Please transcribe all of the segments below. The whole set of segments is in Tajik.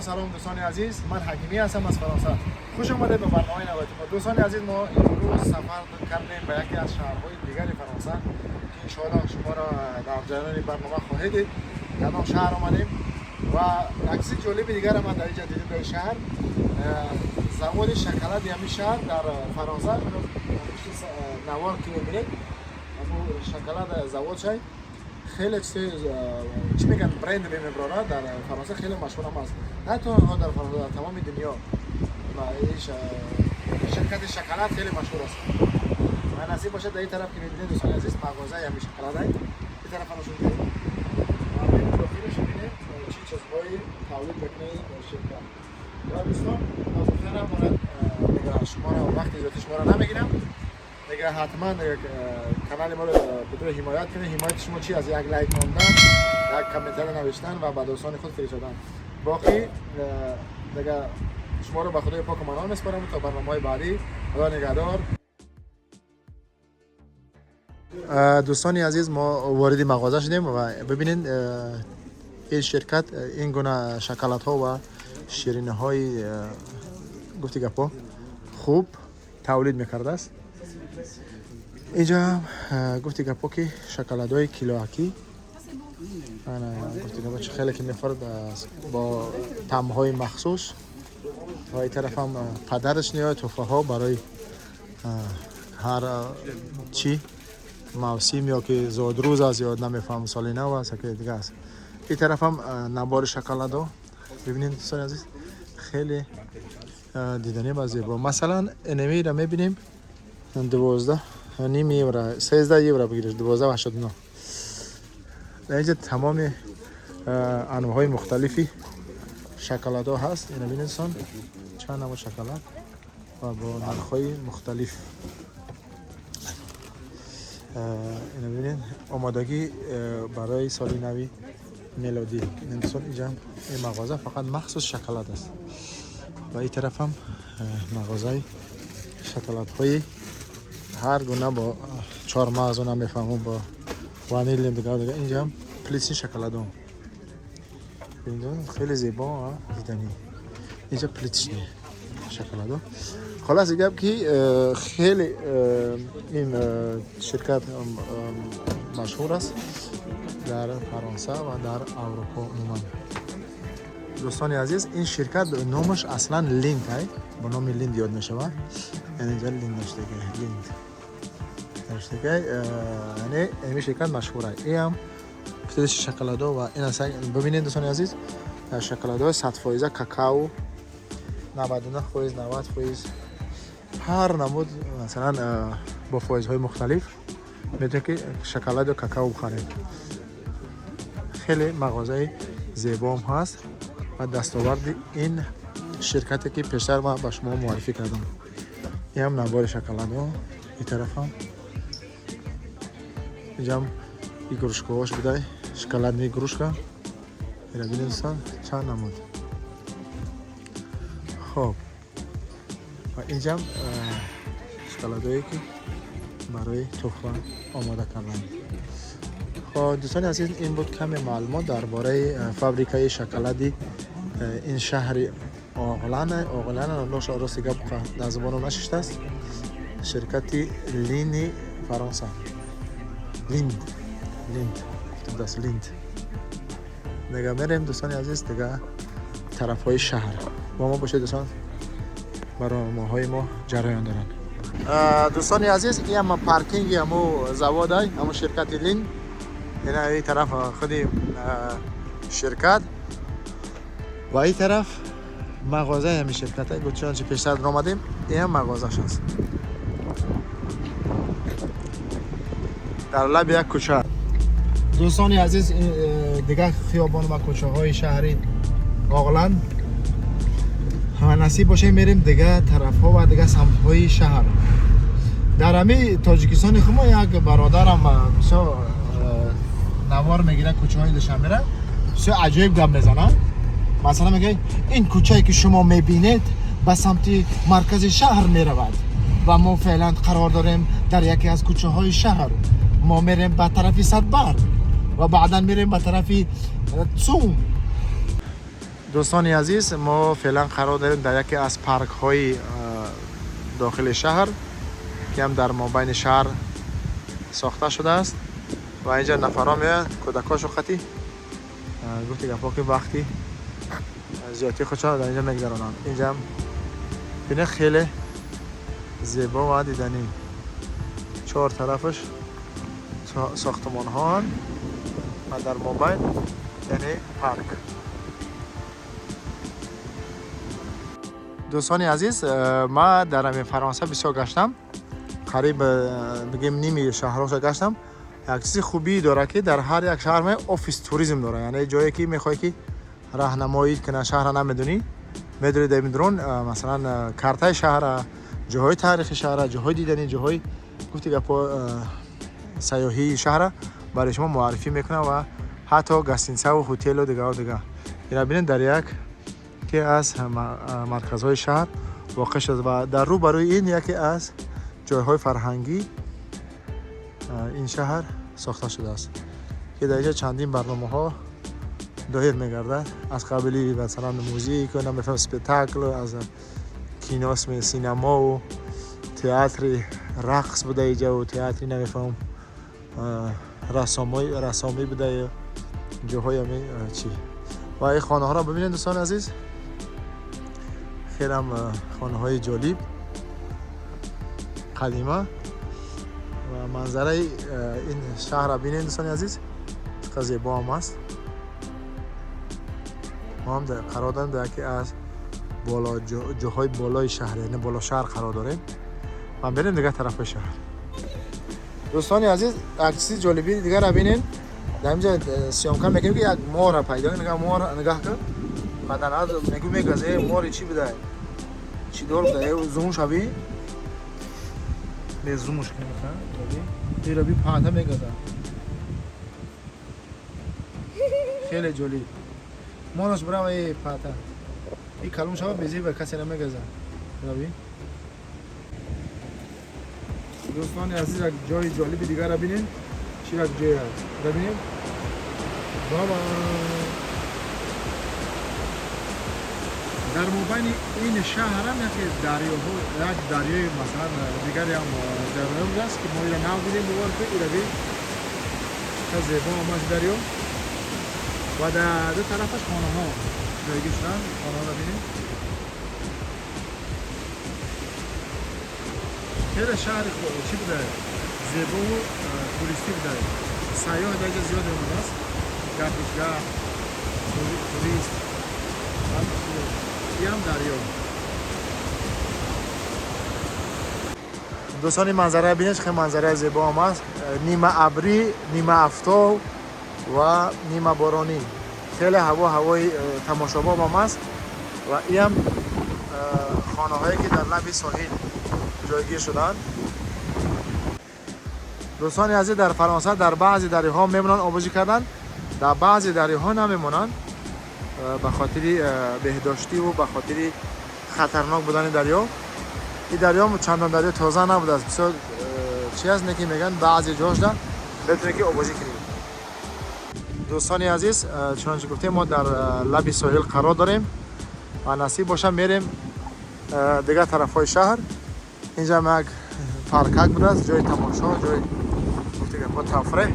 Салом, дӯстони азиз, ман Ҳакимӣ ҳастам аз Фаронса. Хуш омадед ба барномаи навбати мо. Дӯстони азиз, мо имрӯз сафар кардем ба яке аз шаҳрҳои дигари Фаронса, ки иншоаллоҳ шуморо дар ҷараёни барнома хоҳед дид, кадом шаҳр омадем. Ва як чизи ҷолиби дигар ман дар инҷа дидем, дар ин шаҳр, заводи шоколади ҳамин шаҳр дар Фаронса. Навор ки мебинед, шоколад завод шай, хеле чизи, чӣ мегӯянд, бренд мебарорад, дар Фаронса хеле машҳурам аст, на танҳо дар Фаронса, дар тамоми дунё. Ва ин ширкати шоколад хеле машҳур аст. Ва насиб бошад, дар ин тараф ки мебинед, дӯстони азиз, мағозаи ҳамин шоколад, ин тараф нишон диҳед ва дохилаш бинем, чӣ чизҳои тавлид мекунад ин ширкат. Ва дӯстон, гуфта намонад, шуморо вақти зиёди шуморо намегирам. Дига ҳатман канали моро бидури ҳимоят кунед. Ҳимояти шумо чи аз як лайк мондан, як комментарий навиштан ва ба дӯстони худ фиристодан. Боқӣ дига шуморо ба Худои поку манон меспорам то барномаҳои баъдӣ. Худо нигаҳдор. Дӯстони азиз, мо вориди мағоза шудем ва бибинед, ин ширкат ин гуна шоколадҳо ва шириниҳои, гуфти гапҳо, хуб тавлид мекардааст. Инҷа гуфти гапҳо, ки шоколадҳои килоакӣ, гуфти гапҳо, чи хеле ки мехӯрад, бо таъмҳои махсус. Ва ин тарафам подарочные тӯҳфаҳо барои ҳар чӣ мавсим, ё ки зодрӯз аст, ё намефаҳмам, соли нав аст, ё ки дига аст. Ин тарафам набори шоколадо. Бибинед, дӯстони азиз, хеле диданӣ ва зебо. Масалан, энемиро мебинем, 12,5 евро, 13 евро бигириш, 12,89. Дар инҷа тамоми анвоъҳои мухталифи шоколадҳо ҳаст. Ина бинед, дӯстон, чанд намуд шоколад ва бо нархҳои мухталиф. Ина бинед, омодагӣ барои соли нави мелодӣ. Дӯстон, инҷа ин мағоза фақат махсус шоколад аст. Ва ин тарафам мағозаи шоколадҳои ҳар гуна, бо чормағзу, намефаҳмам, бо ванил, дигар дигар. Инҷа плиточный шоколадо хеле зебо, диданӣ. Инҷа плиточный шоколадо. Холаси гап, ки хеле ин ширкат машҳур аст дар Фаронса ва дар Аврупо умуман. Дӯстони азиз, ин ширкат номаш аслан Линд ай, бо номи Линд ёд мешавад. Инҷа Линд навиштага, Линд навиштага, яъне ин ширкат машҳур ай. Иам плиточный шоколадо. Ва ин бибинед, дӯстони азиз, шоколадҳои 100-фоиза какао, 99%, 90%, ҳар намуд, масалан, бо фоизҳои мухталиф метавонед, ки шоколаду какао бихаред. Хеле мағозаи зебоам ҳаст ва дастоварди ин ширкате, ки пештар ман ба шумо муаррифӣ кардам. Инам набори шоколадҳо. Ин тарафам, инҷам игрушкаҳош будай, шоколадный игрушка. Ира бинед, дӯстон, чанд намуд. Хоб, ва инҷам шоколадҳое, ки барои туҳфа омода карданд. Хоб, дӯстони азиз, ин буд каме маълумот дар бораи фабрикаи шоколади ин шаҳри Оғлана. Оғлана, рости гап, дар забоном нашиштааст. Ширкати Лини Фаронса, Линд, Линд гуфта, Линд. Дига мерем, дӯстони азиз, дига тарафҳои шаҳр. Бо мо бошед, дӯстон, барномаҳои мо ҷараён доранд. Дӯстони азиз, ин паркинги ҳаму заводай, ҳаму ширкати Линд. Ина ин тараф худи ширкат ва ин тараф мағозаи ҳамин ширкат. Чунончи пештар омадем, инам мағозаш аст дар лаби як кӯча. Дӯстони азиз, дигар хиёбон ва кӯчаҳои шаҳри Оғланд. Насиб боше, мерем дигар тарафҳо ва дигар самтҳои шаҳр. Дар ҳами Тоҷикистони хумо як бародарам бисёр навор мегирад кӯчаҳои Душанбера, бисёр аҷоиб гап мезанад. Масалан, мегӯяд: «Ин кӯчае, ки шумо мебинед, ба самти маркази шаҳр меравад ва мо феълан қарор дорем дар яке аз кӯчаҳои шаҳр. Мо мерем ба тарафи Садбар ва баъдан мерем ба тарафи ЦУМ». Дӯстони азиз, мо феълан қарор дорем дар яке аз паркҳои дохили шаҳр, ки ҳам дар мобайни шаҳр сохта шудааст ва инҷа нафарҳо меоянд, кӯдакҳошо қатӣ, гуфти гапҳо, ки вақти зиёдтии худшон дар инҷа мегузаронанд. Инҷам бинед, хеле зебо ва диданӣ, чор тарафаш сохтмонҳоанд ва дар мобайн, яъне, парк. Дӯстони азиз, ман дар ҳамин Фаронса бисёр гаштам, қариб бигем ними шаҳрҳоша гаштам. Як чизи хубӣ дорад, ки дар ҳар як шаҳр офис туризм дорад, яъне ҷое ки мехоҳӣ, ки раҳнамоӣ кунад, шаҳрра намедонӣ, медори дар дрон, масалан, картаи шаҳра, ҷоҳои таърихи шаҳра, ҷоҳои диданӣ, ҷоҳои, гуфти гапҳо, сайёҳии шаҳра барои шумо муаррифӣ мекунад ва ҳатто гостиницаву ҳотелу дигару дигар. Ина бинед, дар як яке аз марказҳои шаҳр воқеъ шуд ва дар рӯ барои ин яке аз ҷойҳои фарҳангӣ ин шаҳр сохта шудааст, ки дар инҷа чандин барномаҳо доир мегардад, аз қабили, масалан, музик, намефаҳмам, спектакл, аз кино, синамову театри рақс буда иҷаву театри, намефаҳмам, рассомӣ буда, ҷоҳои ҳамин чӣ. Ва ин хонаҳоро бибинед, дӯстони азиз, хелам хонаҳои ҷолиб, қадима. Ва манзараи ин шаҳрро бинед, дӯстони азиз, чӣ зебо ҳам аст. Мо ҳам қарор дорем дар яке аз ҷоҳои болои шаҳр, яъне боло шаҳр қарор дорем ва берем дигар тарафҳои шаҳр. Дӯстони азиз, як чизи ҷолиби дигарро бинед. Дар инҷа съёмка мекунем, ки як морра пайдо. Нигоҳ, мор, нигоҳ кун, бадан мегӯ мегазе. Мори чӣ буда, чӣ дор буда? Зумуш аби бе зумуш кунем, ира би, паҳта мегаза. Хеле ҷолиб, мораш бирава е паҳта и калон шава, бези ба касе намегаза. Раби, дӯстони азиз, як ҷои ҷолиби дигарро бинед, чӣ як ҷое аст, бибинед. Баба, дар мобайни ин шаҳрам яке дарёҳо, як дарёи, масалан, дигареам дарё будааст, ки мо ира нав дидем. Бовар кунед, ира ча зебо омад дарё ва дар ду тарафаш хонаҳо ҷойгир шуданд. Хонаҳоро бинед. Хеле шаҳри чӣ буда, зебову туристӣ буда, сайёҳ дар инҷа зиёд омадааст, гардишгар, турист. Иам дарё. Дӯстони, манзара бинед, хеле манзараи зебо омад, нима абрӣ, нима афтоб ва нима боронӣ. Хеле ҳаво ҳавои тамошобоб омаст. Ва иам хонаҳое, ки дар лаби соҳил ҷойгир шуданд. Дӯстони азиз, дар Фаронса дар баъзе дарёҳо мемонанд обозӣ кардан, дар баъзе дарёҳо намемонанд, ба хотири беҳдоштиву ба хотири хатарнок будани дарё. Ин дарё чандон дарё тоза набудааст, бисёр чи аст, не ки мегӯянд, баъзе ҷошда метавонед, ки обозӣ кунед. Дӯстони азиз, чунончи гуфтем, мо дар лаби соҳил қарор дорем ва насиб боша, мерем дигар тарафҳои шаҳр. Инҷам як паркак будааст, ҷои тамошо, ҷои, гуфти гапҳо, тафреҳ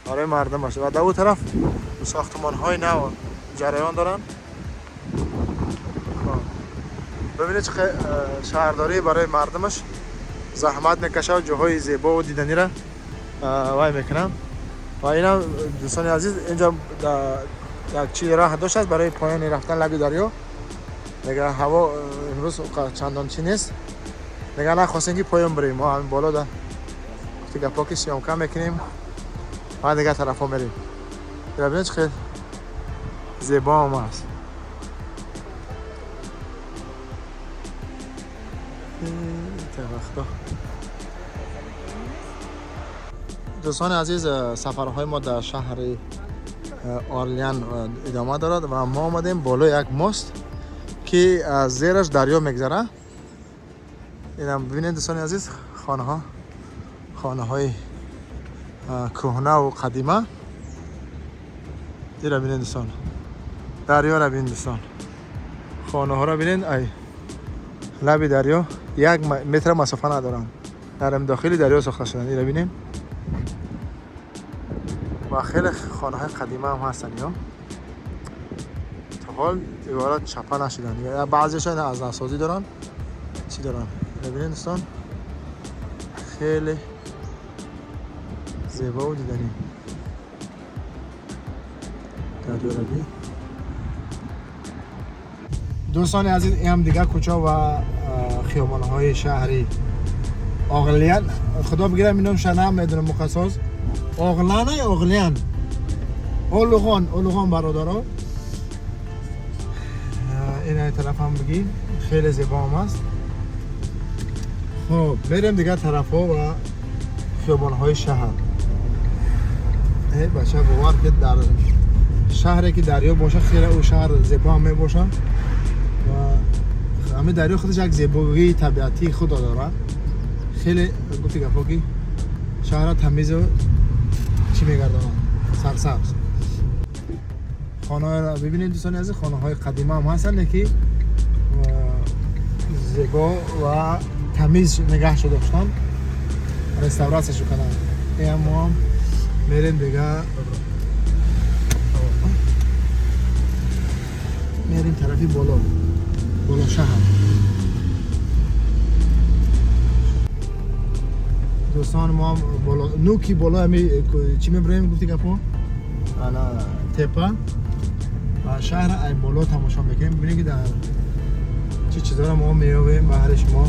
барои мардум бошад. Ва дар ӯ тараф сохтмонҳои нав ҷараён доранд. Бибинед, чӣ шаҳрдорӣ барои мардумаш заҳмат мекашад, ҷоҳои зебову диданира вай мекунам. Ва инам, дӯстони азиз, инҷа як чи раҳ доштааст барои поёни рафтан лаби дарё. Мега, ҳаво имрӯз чандон чӣ нест, мега, нахостем, ки поён бирем. Мо ҳамин боло да, гуфти гапҳо, ки съёмка мекунем ва дигар тарафҳо мерем. Бибинед, чӣ хел зебо омааст. Вақто, дӯстони азиз, сафарҳои мо дар шаҳри Орлеан идома дорад ва мо омадем болои як мост, ки аз зераш дарё мегзарад. Инам бибинед, дӯстони азиз, хонаҳо, хонаҳои кӯҳнаву қадима. Ира бинед, дӯстон. Дарё ра бин дӯстон, хонаҳоро бинед, ай лаби дарё 1 метр масофа надоранд, дар дохили дарё сохта шуданд. Ира бинем ва хеле хонаҳои қадима ҳам ҳастанд, ино то ҳол иборат чапа нашуданд, баъзеашон аз навсозӣ доранд, чӣ доранд. Ира бинед дӯстон, хеле зебо диданӣ дарёро бин. Дӯстони азиз, ин ҳам дигар кӯча ва хиёбонҳои шаҳри Оғлиян. Худо бигирам, иномша намедонам муқассос. Оғлана ё Оғлиян? Олуғон, Олуғон бародаро. Ин ай тараф ҳам бигӣ хеле зебо ҳам аст. Хуб, мерем дигар тарафҳо ва хиёбонҳои шаҳр. Э бача, бовар ки дар шаҳре ки дарё бошад, хеле ӯ шаҳр зебо ҳам мебошад ва ҳамин дарё худаш як зебогии табиатии худро дорад. Хеле гуфти гапҳо ки шаҳрро тамизу чӣ мегардонад, сарсабз. Хонаҳоро бибинед дӯстони азиз, хонаҳои қадима ҳам ҳастанд, леки зебо ва тамиз нигаҳ доштан, реставратсияшо карданд. Ин мо ҳам мерем дигар, мерем тарафи боло, боло шаҳр. Дӯстон, мо ҳам боло, нуки боло ҳами чӣ мебироем, гуфти гапо, ана тепа ва шаҳр ай боло тамошо мекунем. Бибинем ки дар чӣ чизоро мо меёбем баҳри шумо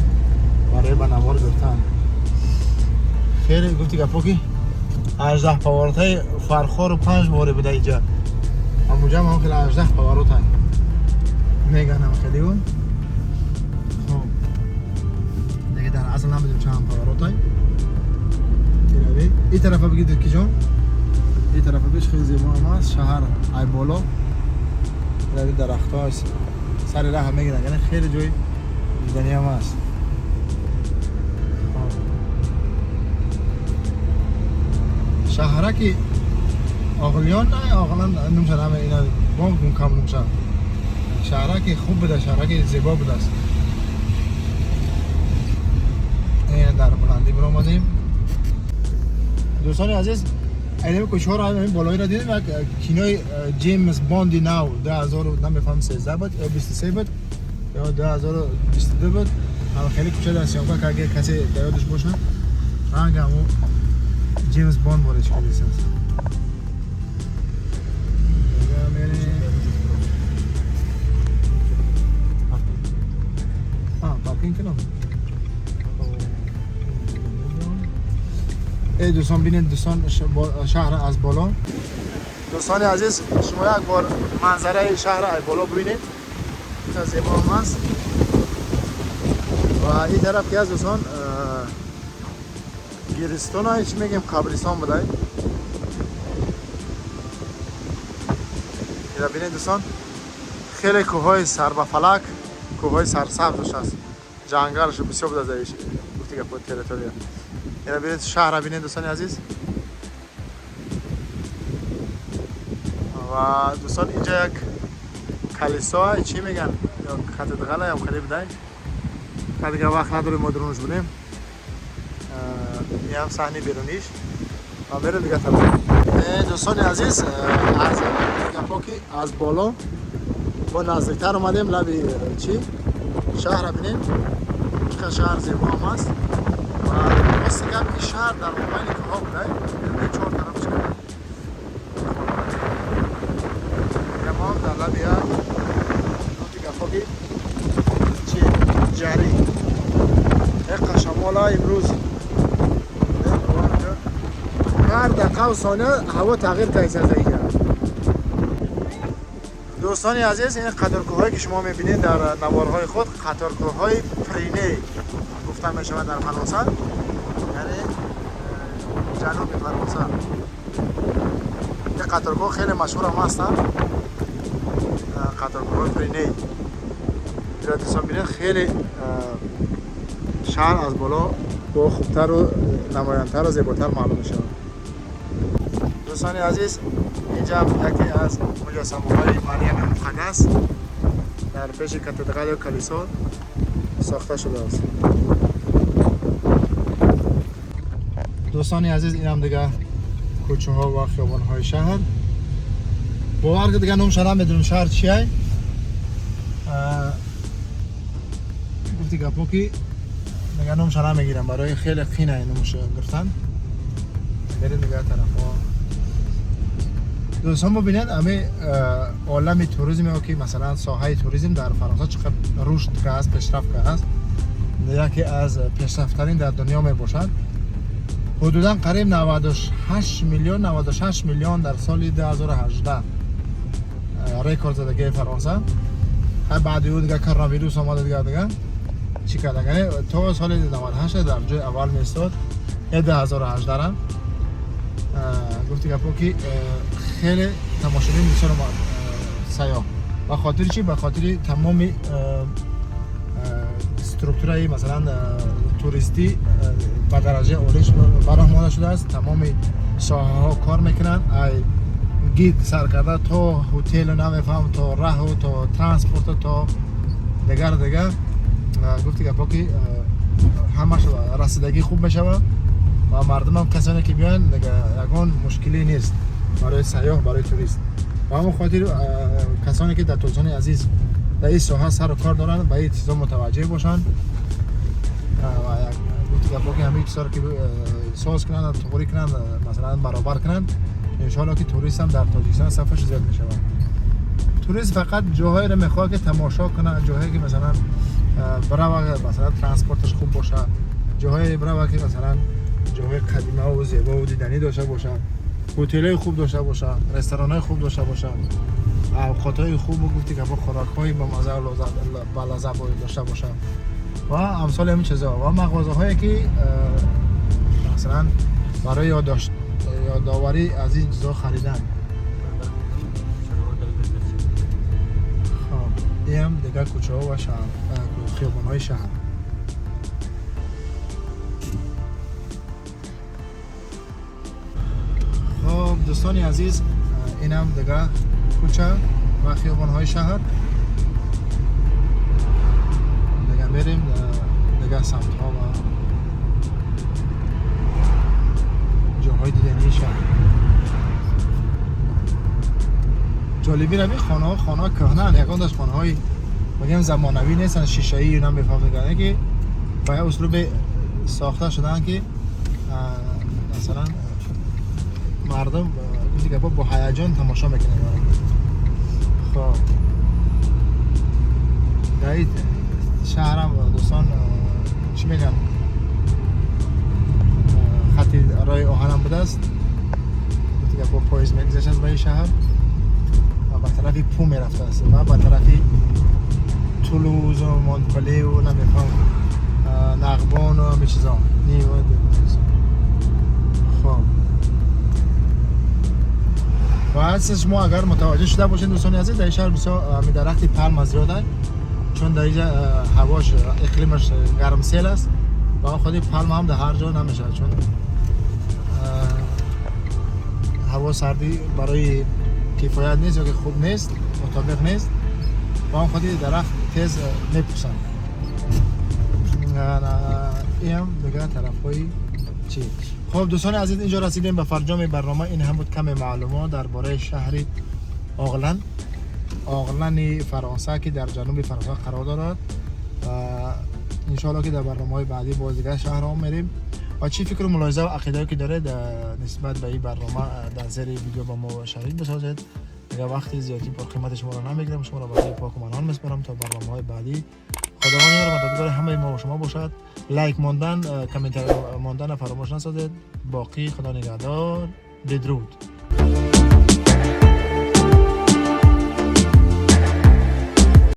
барои ба навор гирифтан. Хеле гуфти гапо ки 18 поворотаи Фархору 5 боре буда иҷа, ҳамуҷа ҳам хеле 18 поворота меганам хеле. Хоб, диге дар асл намедонем чанд поворотай. Ин тарафа бигиред ки ҷон, ин тарафа биш хеле зебо ҳам аст шаҳр ай боло. Ирави дарахтҳо сари раҳ мегиранд, яъне хеле ҷои диданӣ ҳам аст. Шаҳраки Оғлиён, Оғлан нумша наме, ина бо гумкам нумша. Шаҳраки хуб буда, шаҳраки зебо будааст. Дар баландӣ биромадем. Дӯстони азиз, айнами кӯчаҳоро ҳамин болоиро дидем, як кинои Ҷеймс Бонди нав 2000 намефаҳмам 13 буд ё 23 буд ё 2022 буд. Ҳам хеле кӯча дар съёмка ки агар касе дар ёдаш бошад, ранг ҳамо Ҷеймс Бонд ворид шудааст. Паркинг кунам. Эй дӯстон, бинед дӯстон, шаҳр аз боло. Дӯстони азиз, шумо як бор манзараи шаҳр аз боло бибинед, чӣ зебо ҳам аст. Ва ин тараф ки аст дӯстон, гиристон, чӣ мегем, қабристон будай. Ира бинед дӯстон, хеле кӯҳҳои сарбафалак, кӯҳҳои сарсабзш аст, ҷангалш бисёр буда дар гуфти гапо территория. Ира бинед шаҳрро бинед дӯстони азиз. Ва дӯстон, инҷа як калисо, чӣ меган, ё катедрала ё хеле будай. Дигар вақт надорем мо дурунаш будем. Ин ҳам саҳни беруниш ва мерем дигар тараф. Дӯстони азиз, аз гапо ки аз боло мо наздиктар омадем лаби чӣ шаҳрро бинем, чӣ қадр шаҳр зебо ҳам аст. Ва рости гап, ин шаҳр дар мобайни кӯҳҳо будай, чор тарафаш мо ҳам дар лаби як гуфти гапо ки чӣ ҷарӣ эқа шамола имрӯз ҳар дақиқаву сония ҳаво тағйир кардааст инҷа. Дӯстони азиз, ин қаторкӯҳҳое ки шумо мебинед дар наворҳои худ, қаторкӯҳҳои Пиреней гуфта мешавад дар Фаронса, яъне ҷануби Фаронса. Ин қаторкӯҳ хеле машҳур ҳам ҳастанд, қаторкӯҳҳои Пиреней. Ира дӯстон бинед, хеле шаҳр аз боло бо хубтару намоянтару зеботар маълум мешавад. Дӯстони азиз, инҷа яке аз муҷассамаҳои Марьями Муқаддас дар пеши катедрал ё калисо сохта шудааст. Дӯстони азиз, инам дига кӯчаҳо ва хиёбонҳои шаҳр. Бовар ки дига номша намедонам, шаҳр чиай. Гуфти гапо ки дига номша намегирам, барои хеле қина номша гирифтан. Берем дига тарафҳо. Дӯстон, бубинед, ами олами туризм ё ки масалан соҳаи туризм дар Фаронса чӣ қадр рушд кардааст, пешрафт кардааст. Яке аз пешрафттарин дар дунё мебошад. Ҳудудан қариб 98 миллион, 96 миллион дар соли 2018 рекорд задагии Фаронса. Ҳай, баъди ӯ дига коронавирус омада, дига чӣ карда, яъне то соли 98 дар ҷои аввал меистод, е 2018 ра. Гуфти гапо ки хеле тамошобин бисёр омад, сайёҳ. Ба хотири чӣ? Ба хотири тамоми структураи масалан туристӣ ба дараҷаи олиш бароҳ монда шудааст. Тамоми соҳаҳо кор мекунанд, ай гид сар карда то ҳотелу намефаҳм, то раҳу, то транспорту, то дигар дигар. Гуфти гапо ки ҳамаш расидагӣ хуб мешавад ва мардумам, касоне ки биёянд, ягон мушкилӣ нест барои сайёҳ, барои турист. Ба ҳамон хотир касоне ки дар Тоҷикистони азиз дар ин соҳа сару кор доранд, ба ин чизо мутаваҷҷеҳ бошанд ва гуфти гапо ки ҳамин чизоро ки соз кунанд, туғрӣ кунанд, масалан баробар кунанд, иншоалло ки турист ҳам дар Тоҷикистон сафаш зиёд мешавад. Турист фақат ҷоҳоеро мехоҳад ки тамошо кунад, ҷоҳое ки масалан барава, масалан транспорташ хуб бошад, ҷоҳое барава ки масалан ҷоҳои қадимаву зебову диданӣ дошта бошад, ҳотелҳои хуб дошта бошад, ресторанҳои хуб дошта бошад, авқотҳои хубу, гуфти гапо, хӯрокҳои бамаза балаззат дошта бошад ва амсоли ҳамин чизо, ва мағозаҳое ки масалан барои ёдоварӣ аз ин чизо харидан. Хоб, иам дигар кӯчаҳо ва шаҳр, хиёбонҳои шаҳр. Хоб, дӯстони азиз, инам дигар кӯча ва хиёбонҳои шаҳр. Дигар мерем дигар самтҳо ва ҷоҳои дидании шаҳр. Ҷолиби ҳамин хонаҳо, хонаҳо кӯҳнаанд, ягон дашт хонаҳои бигем замонавӣ нестанд, шишаӣ намефаҳмиданд, ки ба як услубе сохта шудаанд ки масалан мардум, гуфти гапо, бо ҳаяҷон тамошо мекунанд. Хоб, дар ин шаҳрам, дӯстон, чӣ мегӯям, хати роҳи оҳанам будааст. Гуфти гапо, поезд мегузаштааст ба ин шаҳр ва ба тарафи Пу мерафтааст ва ба тарафи Тулузу, Монпелеву, намефаҳм, Нағбону ҳамин чизо. Хоб, ва аз шумо агар мутаваҷҷеҳ шуда бошед, дӯстони азиз, дар ин шаҳр бисёр ҳамин дарахти палма зиёд аст, чун дар инҷа ҳавош, иқлимаш гармсел аст ва худи палма ҳам дар ҳар ҷо намешавад, чун ҳаво сардӣ барои кифоят нест ё ки хуб нест, мутобиқ нест ва он худи дарахт тез мепӯсанд. Иам дигар тарафҳои чӣ. Хоб, дӯстони азиз, инҷо расидем ба фарҷоми барнома. Ин ҳам буд каме маълумот дар бораи шаҳри Оғлан, Оғлани Фаронса, ки дар ҷануби Фаронса қарор дорад. Ва иншоалло ки дар барномаҳои баъдӣ боз дигар шаҳрҳо мерем. Ва чӣ фикру мулоҳиза ва ақидае ки доред нисбат ба ин барнома, дар зери видео ба мо шарик бисозед. Дигар вақти зиёдӣ пурқимати шуморо намегирам, шуморо ба худои поку манон меспорам то барномаҳои баъдӣ. Худованд ёру мададгори ҳамаи мо ва шумо бошад. Лайк мондан, комментар монданро фаромӯш насозед. Боқӣ худо нигаҳдор, бедруд.